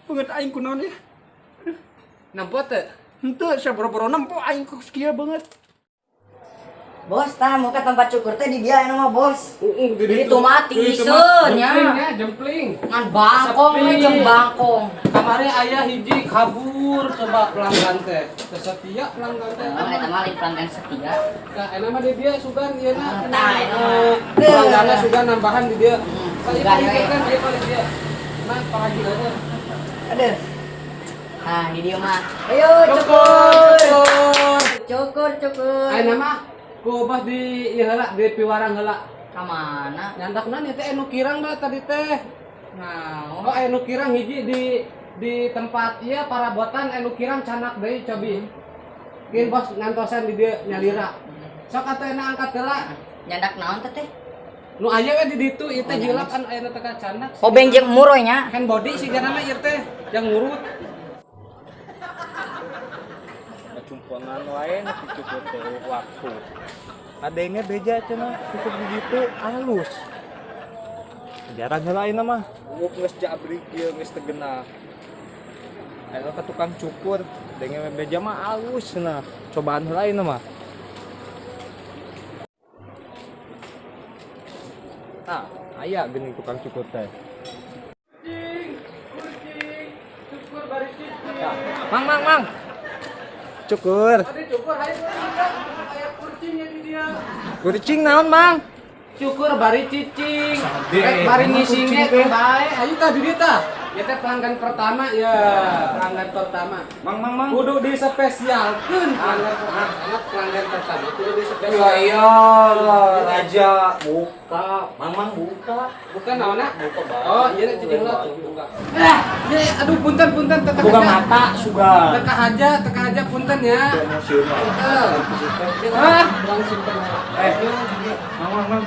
Beungeut aing kunaon ya? Nempo teu? Henteu, sia boro-boro nempo aing kok kieu beungeut. Bos, tah muka tempat cukur teh di dia anu mah, Bos. Heeh, Di ditu mah tinggiseun nya. Jempling ya, jempling. Ngan bangkong we Sepi. jeung bangkong. Kamari aya hiji kabur coba pelanggan teh. Teu setia pelanggan teh. Oh, eta mah lain pelanggan setia. Nah, enak mah di dia sugan ieu na. Nah, eta mah. Pelangganna sugan nambahan di dia. Saya Sugan paling we. kan dia paling dia. Nah, pagi eueuh. Aduh. Nah, di dia mah. Ayo cukur. Cukur. Cukur, cukur. Ayeuna mah ku obah di ieu heula di piwarang heula. Ka mana? Nyandakna nya teh anu kirang da tadi teh. Nah, Oh, anu kirang hiji di tempat ieu parabotan anu kirang canak deui cobi. Kin bos ngantosan di dieu nyalira. Sok atuh enak angkat heula. Nyandak naon teh teh? Nu aya we di ditu ieu teh jilap kan aya teh ka canak. Obeng jeung muroy nya. Hand body sih mah ieu teh yang ngurut. Cumponan wae nu cukur teh waktu. Adenge beja cenah cukur di ditu alus. Jarang heula ayeuna mah. Buuk geus jabrik ieu geus teu genah. Ayeuna ka tukang cukur, denge beja mah alus cenah. Cobaan heula ayeuna mah. Tah, aya geuning tukang cukur teh. Kucing, cukur bari cicing. Mang, mang, mang. Cukur. Tadi cukur hayu aya kurcingnya di dia. Kurcing naon, Mang? Cukur bari cicing. Sade, Rek bari emang ngising kucing ge teh. bae. Ayo tah di dieu tah. Ya teh pelanggan pertama ya, pelanggan pertama. Mang, mang, mang. Kudu disepesialkeun pelanggan pertama, pelanggan pertama kudu Iya, disepesialkeun. iya, raja buka, mang, mang buka. Bukan naonna? Buka baju. Oh, iya nek cicing lah tuh buka. Eh, ya, aduh punten punten teka Buka aja. mata suga. Teka aja punten ya. Emosional. Punten. Ah, urang simpen. Eh, mang, mang, mang.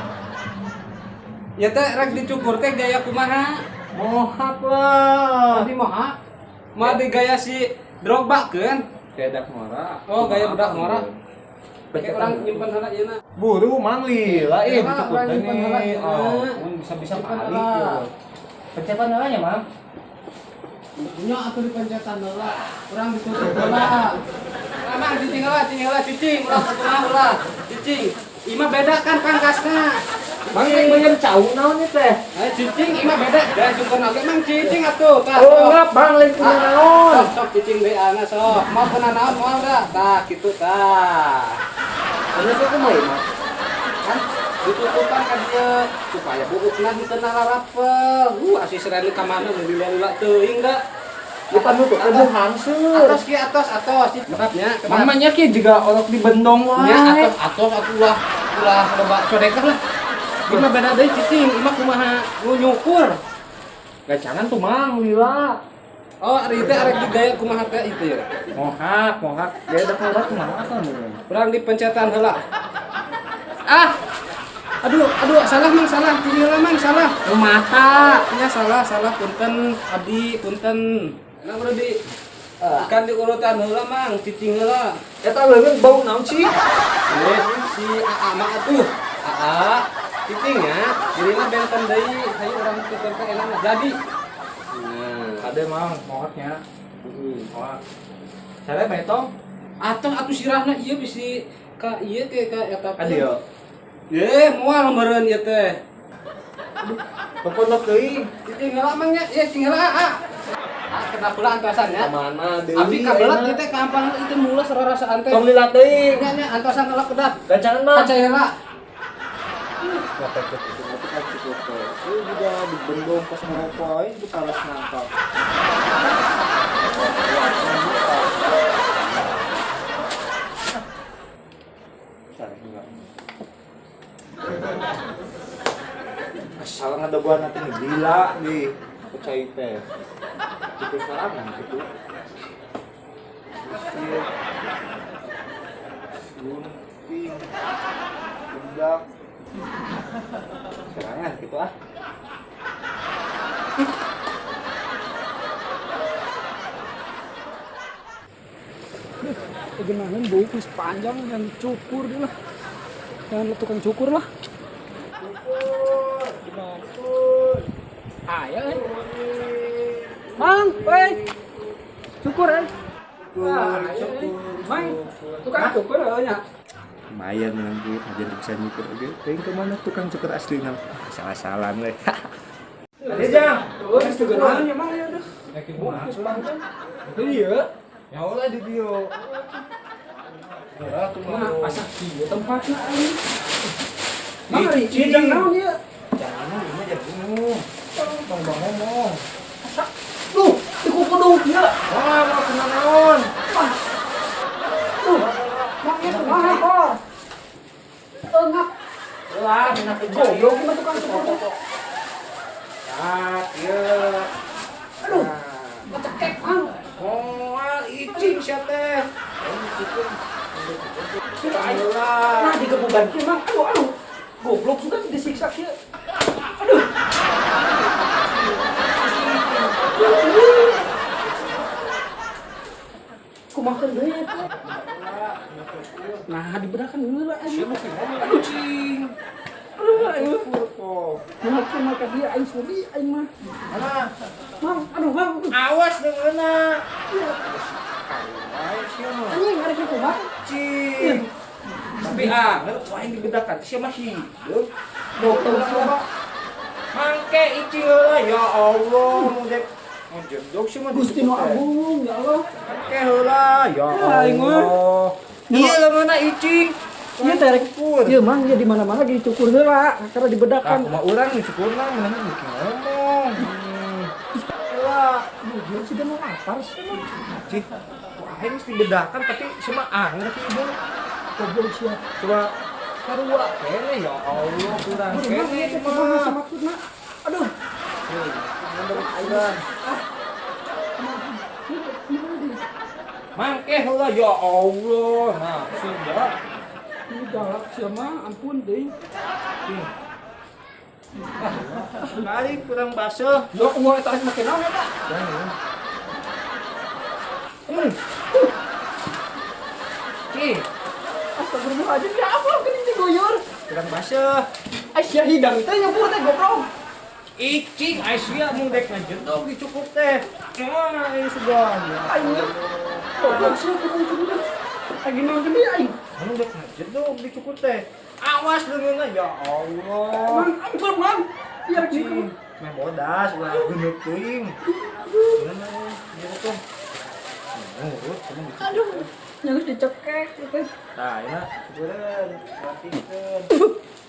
Ya teh rek dicukur teh gaya kumaha? Mohak lah. Tadi moha. Mau di gaya si Drogba kan? Kayak dak ngora. Oh, gaya budak ngora. Kayak orang nyimpen heula ieu na. Buru mang lila eh Lah, dicukur orang teh nyimpen heula nih. ieu. Oh, mun bisa-bisa Nyimpen balik heula. ya. Pencetan heula nya, Mang. Nya atuh dipencetan heula. Urang ditutup heula. Mang cicing heula, cicing heula, cicing. Ulah kumaha ulah. Cicing. Ima beda kan pangkasna. Mang yang bayar cau naon ieu teh? Eh, cicing ima beda. Da cukur oge mang cicing atuh. Tah. Oh, sok. ngap bang lain punya naon. Sok sok cicing deui ana sok. Mau kena naon moal da. Tah kitu tah. Terus aku mau mah. Kan ditutupan ka dieu supaya buukna henteu nararapel. Asih serene ka mana mun lila-lila teuing da. Bukan nutup Atos. kan hangseur. Atos ki atos atos. Lengkapnya. Mamanya ki juga orok di bendong wae. Nya atos atos atuh ulah ulah loba codekan lah. Ima beda deui cicing, ima kumaha nu nyukur. Gacangan tuh mang lila. Oh, ari teh arek digaya kumaha teh itu ya. Mohak, mohak. Gaya dak ngora kumaha atuh mun. Urang dipencetan heula. Ah. Aduh, aduh, salah mang salah, cicing heula mang salah. Nu mata. Nya salah, salah punten abdi punten. Nah, udah di kan diurutan heula mang, cicing heula. Eta leungeun bau naon sih? Eh, si AA mah atuh. AA cicing nya, dirina benten deui, hayu urang tutur teh enak jadi. Nah, Kade mang mohaknya. heeh. Mohak. Sare betong. Atuh atuh sirahna ieu bisi ka ieu teh ka eta. Kade yo. Eh, moal meureun ieu teh. Pokoknya teuing. Cicing heula mang nya, ieu cicing heula AA. Ah, kena pula antosan ya. Kamana deui? Abdi kabelat ieu teh kampang itu mules rarasaan teh. Tong lila teuing. Nya nya antosan heula kedap. Gacangan mah. Acai heula. Ngapet itu kan cukup teh. Ieu juga dibendong pas ngerokok aja itu kalas nangkap. Salah juga. Asal ngadaguan nanti gila nih percaya teh. Cukup serangan gitu. Mesir, gunting, bedak, serangan gitu ah. Genahan buuk geus panjang yang cukur dia lah. Jangan tukang cukur lah. Cukur, gimana cukur? Aya euy. Mang, euy. Cukur euy. Cukur. Mang, tukang cukur euy nya. Lumayan menang duit aja bisa nyukur oke. Pengen kemana tukang cukur asli nam? Salah-salah we. Ada jang. Terus tugeran ya mang ya udah. Bungkus panjang. Iya. Ya Allah di dia. Mah asa kieu tempatna aing. Mang ari jang naon ieu? Jangan ini aja ngomong. Tong bang ngomong. Asa duh, dikukudung kieu. Wah, mau kena naon? Duh. Mang ieu kumaha kok? Eungap. Lah, mina Goblok mah tukang cukur teh. Ah, kieu. Aduh, ngecekek mang. Moal icing sia teh. Nah, digebugan kieu mang. Aduh, aduh. Goblok juga disiksa kieu. Aduh. Kumaha deui eta? Nah, dibedakan heula anjing. Aduh, cing. Aduh, aduh. Kok. Mah mah ka dieu aing suri aing mah. Mana? Mang, aduh, mang. Awas deungeunna. Ayo sia mah. Anjing arek kumaha? Cing. Tapi ah, ngerti aing dibedakan sia mah hideung. Goblok sia. Mangke icing heula ya Allah, mun dek ngejedog sia mah. Gusti nu agung ya Allah. Mangke heula ya Aing mah. Allah. Iya leungeunna icing. Iya teh rek. Cukur. Ieu mang ieu di mana-mana ge dicukur heula, karena Tah dibedakan. kumaha urang nu cukurna meunang beuki ngomong. Heula. Jujur sih mau lapar sih mah. Cih, wah aing geus dibedakan tapi sia mah anger hideung. Goblok sia. Coba sarua kene ya Allah kurang Aduh, mang kene ieu teh kumaha mah. sih maksudna? Aduh. Kurang. Mangke heula ya Allah. Nah, sudah. Ini galak sia mah, ampun deui. Kali kurang basuh. Ya Allah eta rek make naon eta? Hmm. Cih, Astagfirullahaladzim, ya apa geuning digoyor? kurang basuh. Aisyah hidang teh nyebur teh goblok. Icing Aisyah mun dek ngajedog dicukur teh. Wah, ini sudah. Ya Aing mah. Goblok sia kudu kudu. Lagi naon deui aing? Mun dek ngajedog dicukur teh. Awas leungeunna ya Allah. Mang, ampun mang. Biar Cing, gitu. meh bodas ulah geuneup teuing. Gimana ieu tuh? Nurut sama dicukur. Aduh, yang geus dicekek teh. Nah, ini cukureun, rapikeun.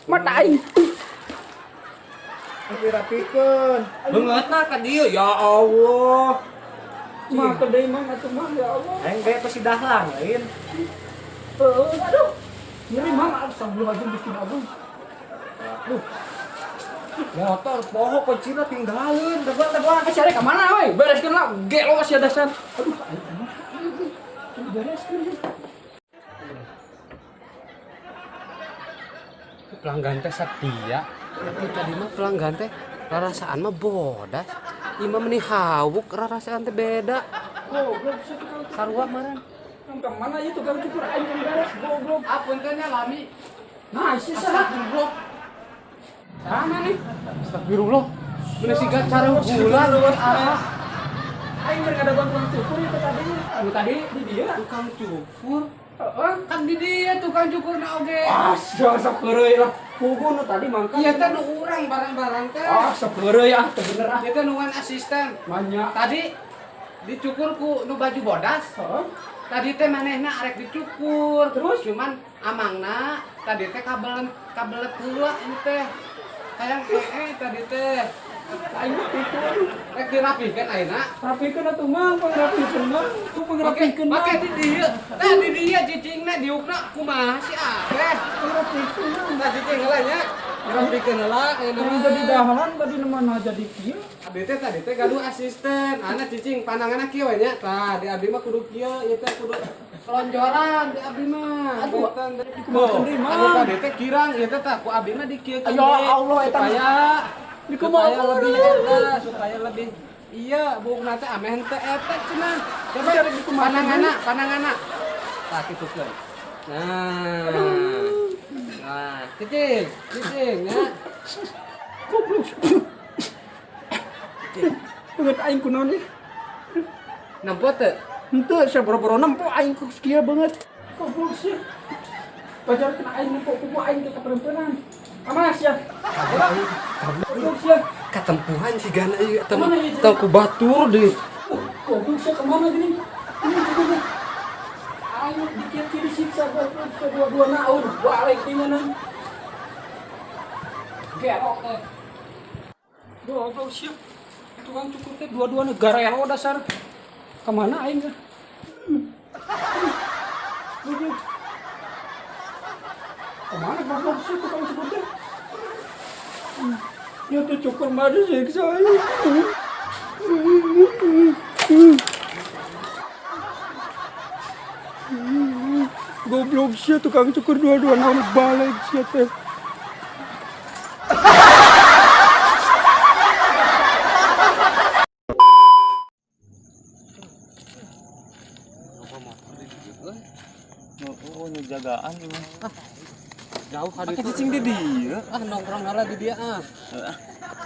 Mata aing. Tapi rapikeun. Beungeutna ka dieu ya Allah. Mah deui mang atuh mah ya Allah. Aing gaya pasti dahlang lain. Heeh, aduh. Nyeri mang astagfirullahaladzim Gusti Agung. Aduh. Motor poho kuncina tinggalin, depan depan. Eh, sia ka mana we? Bereskeun lah, gelo sia dasar. Aduh, aing kumaha ieu? Kudu bereskeun ieu. Pelanggan teh setia. Tapi tadi mah pelanggan teh rarasaan mah bodas. Ima meni hawuk rarasaan teh beda. Goblok sia tukang cukur. Sarua meureun. Ka mana ieu tukang cukur aing yang beres goblok. Ah, punten nya lami. Nah, sia saha? Astagfirullah. Sama nih. Astagfirullah. Meni siga cara gula leuwih arah. Aing keur ngadaguan tukang cukur itu tadi. Anu tadi di dia. Tukang cukur. Heeh. Kan di dia tukang cukurna oge. Ah, sia sok heureuy lah. Pugu nu tadi mangka. Ieu teh nu urang barang-barang teh. Ah, sok heureuy ah, teu bener ah. Ieu teh nuan asisten. Banyak. Tadi dicukur ku nu baju bodas. Heeh. Tadi teh manehna arek dicukur. Terus? Cuman amangna tadi teh kabelet kabelet heula ini teh. Hayang ee tadi teh. Aing mah kitu aduh. Rek dirapihkeun ayeuna. Rapikeun atuh mah, pangrapikeun mah. Ku pangrapikeun mah. Make di dieu. Tah di dieu cicingna diukna kumaha sih ah teh. Pangrapikeun mah. Tah cicing heula nya. Dirapikeun heula ayeuna Yang mah. jadi dahalan tadi mana jadi kieu. Abdi teh tadi teh gaduh asisten. Ana cicing pandanganna kieu we nya. Tah di abdi mah kudu kieu, ieu teh kudu selonjoran di abdi mah. Aduh, Benten. dikumahakeun deui mah. Anu tadi teh kirang ieu teh tah ku abdi mah dikieukeun Ya deui. Allah, eta mah. Supaya Dikumahakeun supaya lebih deui. eta, supaya lebih iya buukna teh ameh henteu eta cenah. Coba Biar dikumahakeun pandanganna, pandanganna. Tah kitukeun. Nah. Nah, cicing, cicing ya. Goblok. Beungeut aing kunaon ih? Nempo teu? Henteu sia boro-boro nempo aing ku kieu beungeut. Goblok sia. Pajar kena aing nempo kuku aing teh kaperempenan. Amas ya. Goblok sia. Katempuhan si gana ieu eta mah. Kemana ieu? Tong ku batur deui. Goblok sia kemana gini? Ini juga. Aing dikit disiksa goblok sia dua-dua naon balik tinggalan. Gerok teh. Goblok sia. Tukang cukur teh dua-dua negara yang dasar. Kemana aing teh? Goblok. Kemana goblok sih tukang cukur teh? Ya tuh cukur mah disiksa aing. Goblok sih tukang cukur dua-dua naon balik sih teh. Oh, ngejagaan ini. Jauh ka Pakai ditu. cicing di dieu. Ah, nongkrong heula di dia ah.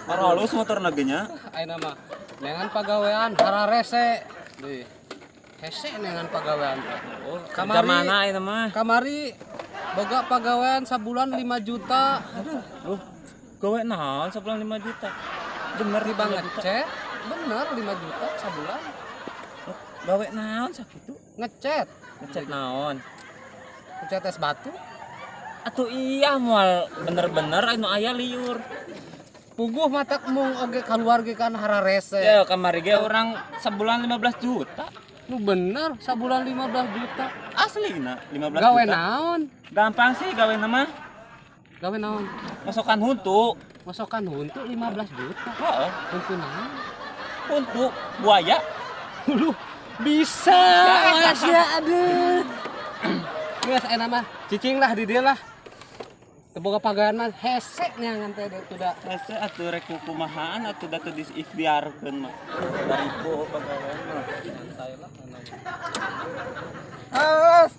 Maralus motor nya. Ayeuna mah neangan pagawean hararese deui. Hese neangan pagawean teh. Oh, kerja mana ayeuna mah? Kamari boga pagawean sabulan 5 juta. Aduh, Loh, gawe naon sabulan 5 juta? Bener di 5 banget juta. cet. Bener 5 juta sabulan. Loh, gawe naon sakitu? Ngecet. Ngecet naon? Ngecet es batu. Atuh iya moal bener-bener anu aya liur. Puguh matak mung oge kaluar ge kan hararese. Ya kamari ge orang sebulan 15 juta. Nu bener sabulan 15 juta. Aslina 15 Gawe juta. naon? Gampang sih gawe nama. Gawe naon? Masokan huntu. Masokan huntu 15 juta. Heeh, Huntu naon? huntu buaya. Lu bisa ya aduh. Geus ayeuna mah cicing lah di dieu lah. Teu boga pagawean mah hese neangan teh tuh da. Hese atuh rek kumahaan atuh da teu diikhtiarkeun mah. Baripo pagawean mah. Santai lah ayeuna mah. Awas.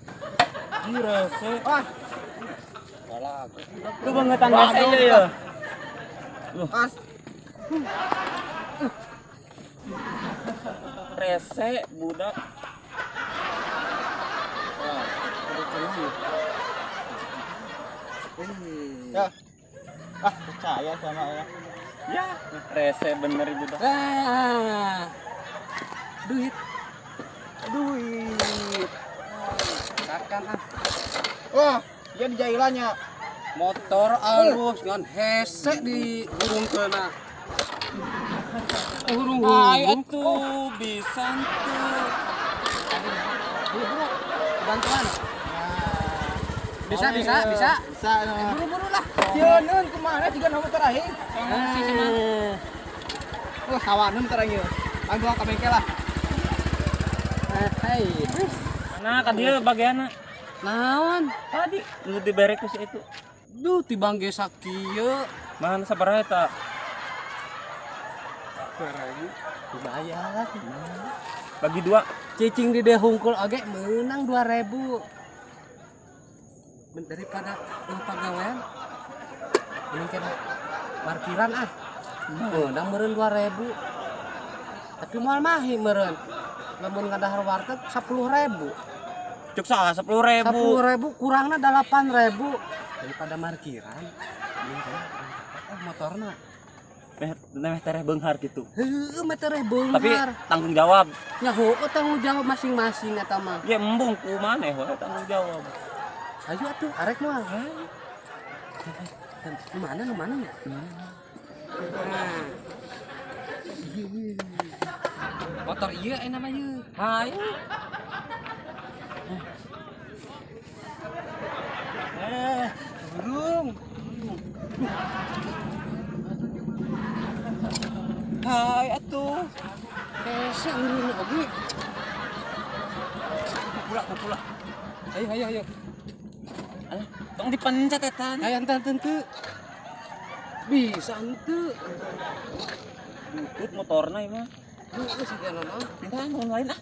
Ih, rese. Wah. Walah. Lu bangetan rese ieu ya. Loh. As. Rese budak. Wah, udah celuh. Ya. Ah, percaya sama ya. Ya, rese bener budak. Ah. Duit. Duit. Sakan ah. Wah, dia di jailannya. Motor alus ngan hese di hurungkeun ah. Hurung Ay, hurung. atuh bisa tuh. Ayo bro, bantuan. Bisa, bisa, bisa. Bisa. Buru-buru lah. Sieun kumaha juga nama motor aing. Wah, sawaneun motor aing ieu. Aing bawa ka bengkel lah. Hei. Nah, ka dieu bagianna. Naon? Tadi nu dibere ku si itu. Duh, tibang ge sakieu. Mana sabaraha eta? Dibayar. Bagi dua. Cicing di dieu hungkul oge meunang 2000. Men daripada pagawean. Ini kena parkiran ah. Meunang meureun 2000. Tapi moal mahi meureun. Lamun ngadahar warteg 10.000. Cuk salah 10.000. 10.000 kurangna 8.000 daripada parkiran. Ini kena oh motorna. Meh meh tereh beunghar gitu. Heueuh mah tereh Tapi beunghar. tanggung jawab. Nya heueuh tanggung jawab masing-masing eta mah. Ya embung ku maneh we tanggung jawab. Ayo atuh arek moal. Nu mana nu mana ya? Nah. Motor ieu aya nama ieu. Hayu. Eh, burung. Hai atuh. Hese urung oge. Pula pula. Ayo ayo ayo. Alah, tong dipencet eta. Ayo entar tentu. Bisa henteu. Butut motorna ieu mah. Duh, geus si mah. Pindah nu lain ah.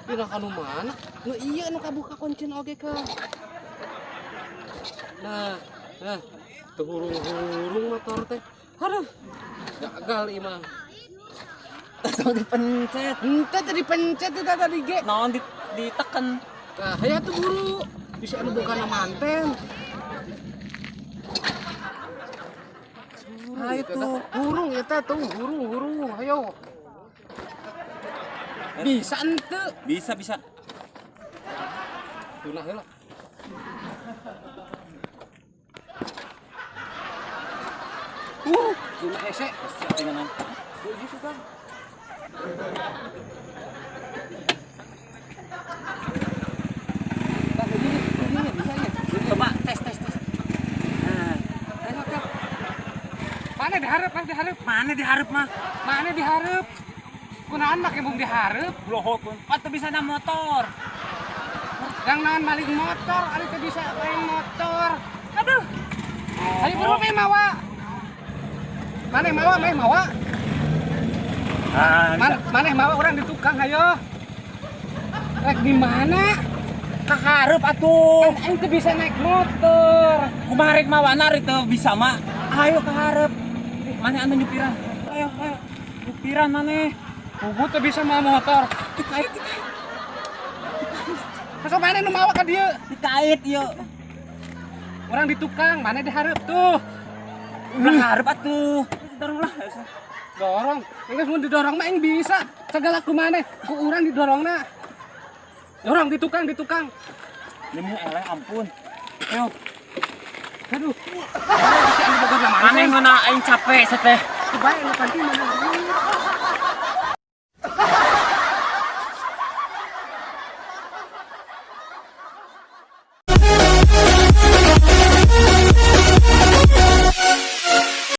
Pindah ka nu mana? Nu ieu nu kabuka kuncin oge ka. Nah, nah, teu hurung-hurung motor teh. Aduh, gagal ieu mah. Tong dipencet. Ente tadi pencet itu tadi ge. Naon di ditekan. Nah, hayu atuh buru. Bisa anu boga manten. Ayo tuh. Hurung eta tuh, hurung, hurung. Ayo. Bisa ente. Bisa, bisa. Tunah heula. Tunah hese. Dengan Gitu kan. Coba tes tes tes. Nah, Ayo, Kak. Mana diharap, mana diharap, mana diharap mah? Mana diharap? Kunaon make embung diharap? Lohok pun. Atau bisa na motor. Yang naon maling motor, ari teu bisa main motor. Aduh. Ayo buru meh mawa. Mana mawa, meh mawa. Ah, Mana, mana mawa orang di tukang ayo. Rek di mana? Kaharep atuh. Kan aing teu bisa naik motor. Kumaha rek mawana rek teu bisa mah. Ayo kaharep. Mana anu nyupiran? Ayo, ayo. Nyupiran maneh. Pugu teu bisa mawa motor. Dikait, dikait. Masa mana nu mawa ka dieu? Dikait ieu. Orang di tukang, mana diharap tuh. Ulah harep atuh. Dorong lah. Dorong. Enggeus mun didorong mah aing bisa. Segala ku maneh, ku urang didorongna. Dorong di tukang, di tukang. Nemu eleh ampun. Ayo. Aduh. Bisa anu boga mana? Maneh ngeuna aing capek seteh. Kebayang nu panti mana?